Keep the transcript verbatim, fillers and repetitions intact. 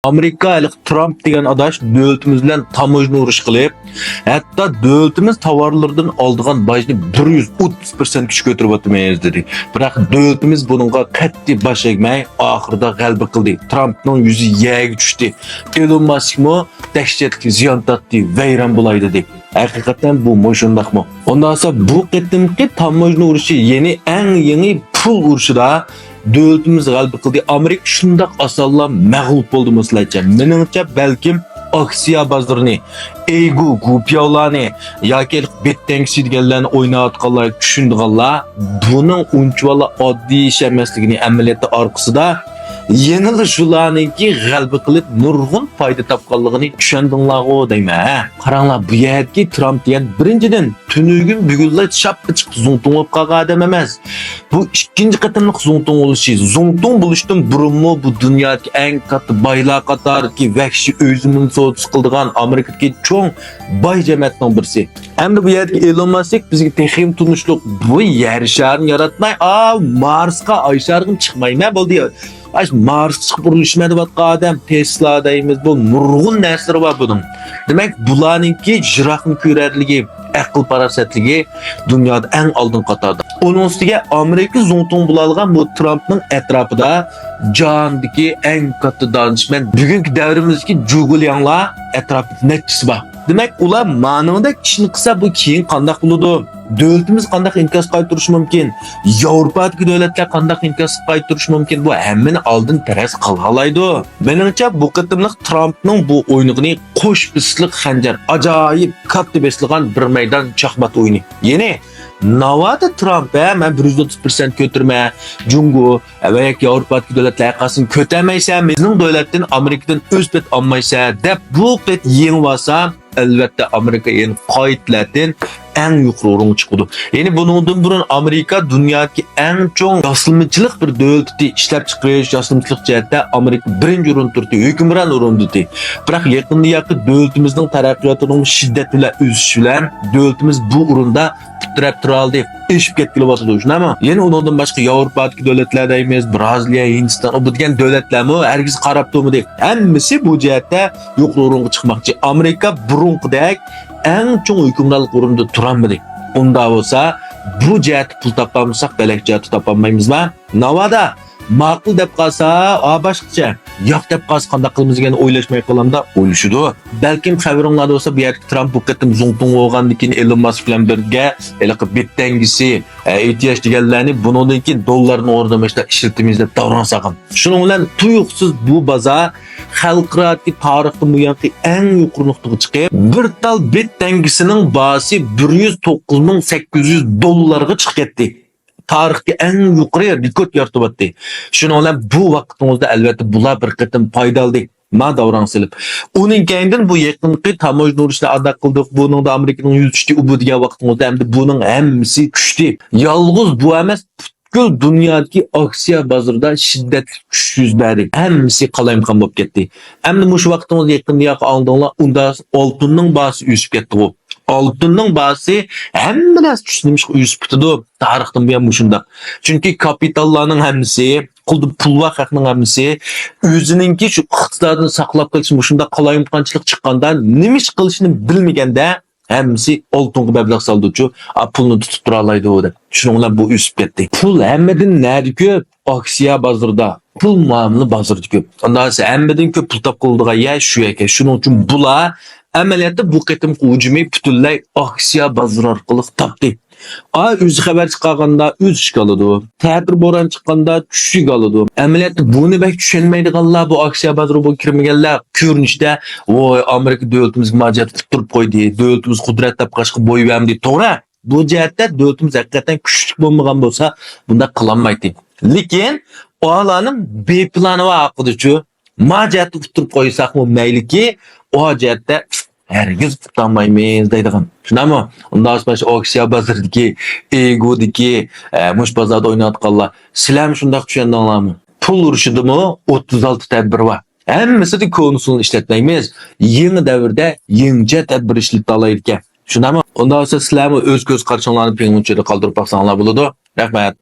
ئامېرىكا ھېلىقى ترامپ دېگەن ئاداش دۆلىتىمىز بىلەن تاموژنا ئۇرۇشى قىلىپ، ھەتتا دۆلىتىمىز تاۋارلىرىدىن ئالىدىغان باجنى بىر يۈز ئوتتۇز پىرسەنتكىچە كۆتۈرۈۋاتىمىز دېدى. بىراق دۆلىتىمىز بۇنىڭغا قەتئىي باش ئەگمەي، ئاخىرىدا غەلىبە قىلدى. ترامپنىڭ يۈزى يەرگە چۈشتى. ئېلون ماسكمۇ دەھشەتلىك زىيان تارتتى، ۋەيران بولاي دېدى. ھەقىقەتەن بۇ مۇشۇنداقمۇ؟ ئۇنداق بولسا بۇ قېتىمقى تاموژنا ئۇرۇشى، يەنى ئەڭ يېڭى پۇل ئۇرۇشىدا دۆلىتىمىز غەلىبە قىلدى. ئامېرىكا شۇنداق ئاسانلا مەغلۇپ بولدىمۇ سىلەرچە؟ مېنىڭچە بەلكىم ئاكسىيە بازىرىنى، ئېيگۇ، گۇپياۋلارنى ياكى بېت تەڭگىسى دېگەنلەرنى ئويناۋاتقانلار، چۈشىنىدىغانلار بۇنىڭ ئۇنچىۋالا ئاددىي ئىش ئەمەسلىكىنى، ئەمەلىيەتتە ئارقىسىدا يەنىلا شۇلارنىڭكى غەلىبە قىلىپ نۇرغۇن پايدا تاپقانلىقىنى چۈشەندىڭلارغۇ دەيمەن، ھە؟ قاراڭلار، بۇ يەردىكى ترامپ دېگەن بىرىنچىدىن تۈنۈگۈن بۈگۈنلا شاپپا چىقىپ زۇڭتۇڭ بولۇپ قالغان ئادەم ئەمەس. بۇ ئىككىنچى قېتىملىق زۇڭتۇڭ بولۇشى. زۇڭتۇڭ بولۇشتىن بۇرۇنمۇ بۇ دۇنيادىكى ئەڭ كاتتا بايلار قاتارىدىكى ۋەھشىي ئۆي زېمىن سودىسى قىلىدىغان ئامېرىكىدىكى چوڭ باي جەمەتنىڭ بىرسى. ئەمدى بۇ يەردىكى ئېلون ماسك بىزگە تېخىمۇ تونۇشلۇق. بۇ يەر شارىنى ياراتماي، ئا، مارسقا، ئاي شارىغىمۇ چىقمايمەن، بولدى. ئاش مارسقا چىقىپ ئۇرۇشمەن دەۋاتقان ئادەم، تېسلا دەيمىز، بۇ نۇرغۇن نەرسىلىرى بار بۇنىڭ. دېمەك، بۇلارنىڭكى يىراقنى كۆرەرلىكى، ئەقىل-پاراسەتلىكى دۇنيادا ئەڭ ئالدىنقى قاتاردا. ئۇنىڭ ئۈستىگە ئامېرىكا زۇڭتۇڭ بولالىغان بۇ ترامپنىڭ ئەتراپىدا جاھاندىكى ئەڭ كاتتا دانىشمەن، بۈگۈنكى دەۋرىمىزدىكى جۇگۇلياڭلار ئەتراپىدا نەچچىسى بار. دېمەك، ئۇلار مانىڭدەك ئىشنى قىلسا، بۇ كېيىن قانداق بولىدۇ؟ دۆلىتىمىز قانداق ئىنكاس قايتۇرۇشى مۇمكىن؟ ياۋروپادىكى دۆلەتلەر قانداق ئىنكاس قايتۇرۇشى مۇمكىن؟ بۇ ھەممىنى ئالدىن پەرەز قىلغالايدۇ. مېنىڭچە، بۇ قېتىملىق ترامپنىڭ بۇ ئوينىغىنى قوش بېسىقلىق خەنجەر، ئاجايىپ كاتتا بېسىلغان بىر مەيدان شاھمات ئويۇنى. يەنى، ناۋادا ترامپ، ھە، مەن بىر يۈز ئوتتۇز پىرسەنت كۆتۈرىمەن، جۇڭگو ۋە ياكى ياۋروپادىكى دۆلەتلەر ھەرقايسىسىنى كۆتەلمەيسەن، بىزنىڭ دۆلەتتىن، ئامېرىكىدىن ئۆز پېتى ئالمايسەن، دەپ بۇ قېتى يېڭىۋالسا، ئەلۋەتتە، ئامېرىكا يەنە قايتىلەتتىن ئەڭ يۇقىرى ئورۇنغا چىقىدۇ. يەنى بۇنىڭدىن بۇرۇن ئامېرىكا دۇنيادىكى ئەڭ چوڭ ياسىمىچىلىق بىر دۆلىتى، ئىشلەپچىقىرىش، ياسىمىچىلىق جەھەتتە ئامېرىكا بىرىنچى ئورۇندا تۇردى، ھۆكۈمران ئورۇندىتى. بىراق يېقىندىياقى دۆلىتىمىزنىڭ تەرەققىياتىنىڭ شىددەت بىلەن ئۆسۈشى بىلەن دۆلىتىمىز بۇ ئورۇندا پۇت تىرەپ تۇرالدى، ئېشىپ كەتكىلى بولاتىدۇ، شۇنداقمۇ؟ يەنە ئۇنىڭدىن باشقا ياۋروپادىكى دۆلەتلەر دەيمىز، بىرازىلىيە، ھىندىستان، بۇ دېگەن دۆلەتلەرمۇ ھەرگىز قاراپ تۇرمىدى. ھەممىسى بۇ جەھەتتە يۇقىرى ئورۇنغا چىقماقچى. ئامېرىكا بۇرۇنقىدەك ئەڭ چوڭ ھۆكۈمرانلىق ئورنىدا تۇرالمىدى. ئۇنداق بولسا، بۇ جەھەتتە پۇل تاپالمىساق، بەلەك جەھەتتە تاپالمايمىزما؟ ناۋادا ماقۇل دەپ قالسا، ئا، باشقىچە، ياق دەپ قالسا قانداق قىلىمىز دېگەننى ئويلاشماي قالامدا ئويلىشىدۇ. بەلكىم خەۋىرىڭلاردا بولسا، بۇ يەردىكى ترامپ بۇ قېتىم زۇڭتۇڭ بولغاندىن كېيىن ئېلون ماسك بىلەن بىرگە ھېلىقى بېت تەڭگىسى، ئە، ئېيتىياش دېگەنلەرنى بۇنىڭدىن كېيىن دوللارنى ئورنىدا مۇشۇنداق ئىشلىتىمىز دەپ داۋراڭ سالغان. شۇنىڭ بىلەن تۇيۇقسىز بۇ بازار خەلقئارادىكى تارىختىن بۇيانقى ئەڭ يۇقىرى نۇقتىغا چىقىپ، بىر تال بېت تەڭگىسىنىڭ باھاسى بىر يۈز توققۇز مىڭ سەككىز يۈز دوللارغا چىقىپ كەتتى. تارىختىكى ئەڭ يۇقىرى رېكورت يارىتىۋاتتى. شۇنىڭ بىلەن بۇ ۋاقىتىڭىزدا ئەلۋەتتە بۇلار بىر قېتىم پايدا ئالدى. ما داۋراڭ سېلىپ. ئۇنىڭ كەينىدىن بۇ يېقىنقى تاموژنا ئۇرۇشىنى ئانداق قىلدۇق، بۇنىڭدا ئامېرىكىنىڭ يۈزى چۈشتى، ئۇ بۇ دېگەن ۋاقتىڭىزدا ئەمدى بۇنىڭ ھەممىسى چۈشتى. يالغۇز بۇ ئەمەس، پۈتكۈل دۇنيادىكى ئاكسىيە بازىرىدا شىددەتلىك چۈشۈش يۈز بەردى. ھەممىسى قالايمىقان بولۇپ كەتتى. ئەمدى مۇشۇ ۋاقتىڭىزدا يېقىندا ياقى ئاڭلىدىڭلار، ئۇندا ئالتۇننىڭ باھاسى ئۆسۈپ كەتتىغۇ. ئالتۇننىڭ باھاسى ھەممە نەرسە چۈشتى. نېمىشقا ئۆسۈپ كېتىدۇ؟ تارىختىن بۇيان مۇشۇنداق. چۈنكى كاپىتاللارنىڭ ھەممىسى، قولدا پۇل بار خەقنىڭ ھەممىسى ئۆزىنىڭكى شۇ ئىقتىسادىنى ساقلاپ قېلىش، مۇشۇنداق قالايمىقانچىلىق چىققاندا نېمە ئىش قىلىشىنى بىلمىگەندە، ھەممىسى ئالتۇنغا مەبلەغ سالىدۇچۇ، ئا، پۇلنى تۇتۇپ تۇرالايدۇ دەپ. شۇنىڭ بىلەن بۇ ئۆسۈپ كەتتى. پۇل ھەممىدىن نەدە كۆپ؟ ئاكسىيە بازىرىدا، پۇل مۇئامىلە بازىرىدا كۆپ. ئاندىن ھەممىدىن كۆپ پۇل تاپقىلىدىغان يەر شۇ ئىكەن. شۇنىڭ ئۈچۈن بۇلار ئەمەلىيەتتە بۇ قېتىمقى ھۇجۇمى پۈتۈنلەي ئاكسىيە بازىرى ئارقىلىق تاپتى. ئا، ئۆزى خەۋەر چىقارغاندا ئۆز ئىشىگە ئالىدۇ. تەتۈر بوران چىققاندا چۈشىگە ئالىدۇ. ئەمەلىيەتتە بۇنى بەك چۈشەنمەيدىغانلار، بۇ ئاكسىيە بازىرىغا بۇ كىرمىگەنلەر كۆرۈنۈشىدە، ۋوي، ئامېرىكا دۆلىتىمىزگە ماجەت ئۇتتۇرۇپ قويدى، دۆلىتىمىز قۇدرەت تاپقاچقا بوي بەرمىدى. توغرا، بۇ جەھەتتە دۆلىتىمىز ھەقىقەتەن كۈچلۈك بولمىغان بولسا، بۇنداق قىلالمايتتى. لېكىن ئۇلارنىڭ بى پىلانى بار ئارقىدىچۇ، ما جەھەتتە ئۇتتۇرۇپ قويساقمۇ مەيلىكى، ئۇ جەھەتتە ھەرگىز ئۇتالمايمىز دەيدىغان. شۇنداقمۇ؟ ئۇنداق بولسا ئاكسىيە بازىرىدىكى، ئېگۇدىكى، ئە، مۇشۇ بازاردا ئويناۋاتقانلار، سىلەرمۇ شۇنداق چۈشەندىڭلارمۇ؟ پۇل ئۇرۇشىدىمۇ ئوتتۇز ئالتە تەدبىر بار. ھەممىسىدە كونا ئۇسۇلنى ئىشلەتمەيمىز. يېڭى دەۋردە يېڭىچە تەدبىر ئىشلىتالايدىكەن. شۇنداقمۇ؟ ئۇنداق بولسا سىلەرمۇ ئۆز كۆز قارىشىڭلارنى پىڭلىنچۈدە قالدۇرۇپ باقساڭلار بولىدۇ. رەھمەت.